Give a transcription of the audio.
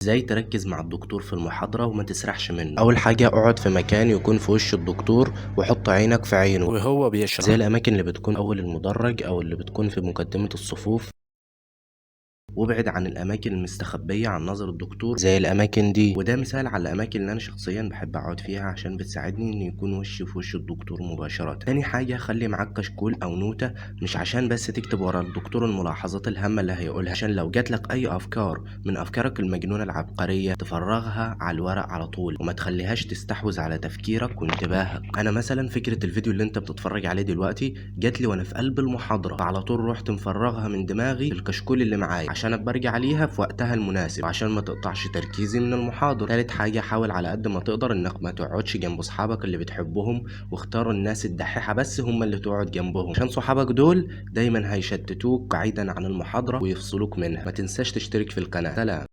ازاي تركز مع الدكتور في المحاضرة وما تسرحش منه؟ اول حاجة اقعد في مكان يكون في وش الدكتور وحط عينك في عينه وهو بيشرح، زي الاماكن اللي بتكون اول المدرج او اللي بتكون في مقدمة الصفوف، وابعد عن الاماكن المستخبية عن نظر الدكتور زي الاماكن دي. وده مثال على الاماكن اللي انا شخصيا بحب اقعد فيها عشان بتساعدني ان يكون وشي في وش الدكتور مباشرة. تاني حاجة خلي معاك كشكول او نوتة، مش عشان بس تكتب ورا الدكتور الملاحظات الهامة اللي هيقولها، عشان لو جاتلك اي افكار من افكارك المجنونة العبقرية تفرغها على الورق على طول وما تخليهاش تستحوذ على تفكيرك وانتباهك. انا مثلا فكرة الفيديو اللي انت بتتفرج عليه دلوقتي جاتلي وانا في قلب المحاضرة، فعلى طول رحت مفرغها من دماغي في الكشكول اللي معايا عشان برجع ليها في وقتها المناسب عشان ما تقطعش تركيزي من المحاضرة. تالت حاجة حاول على قد ما تقدر انك ما تقعدش جنب اصحابك اللي بتحبهم، واختار الناس الدحيحة بس هم اللي تقعد جنبهم، عشان صحابك دول دايما هيشتتوك بعيدا عن المحاضرة ويفصلوك منها. ما تنساش تشترك في القناة. سلام.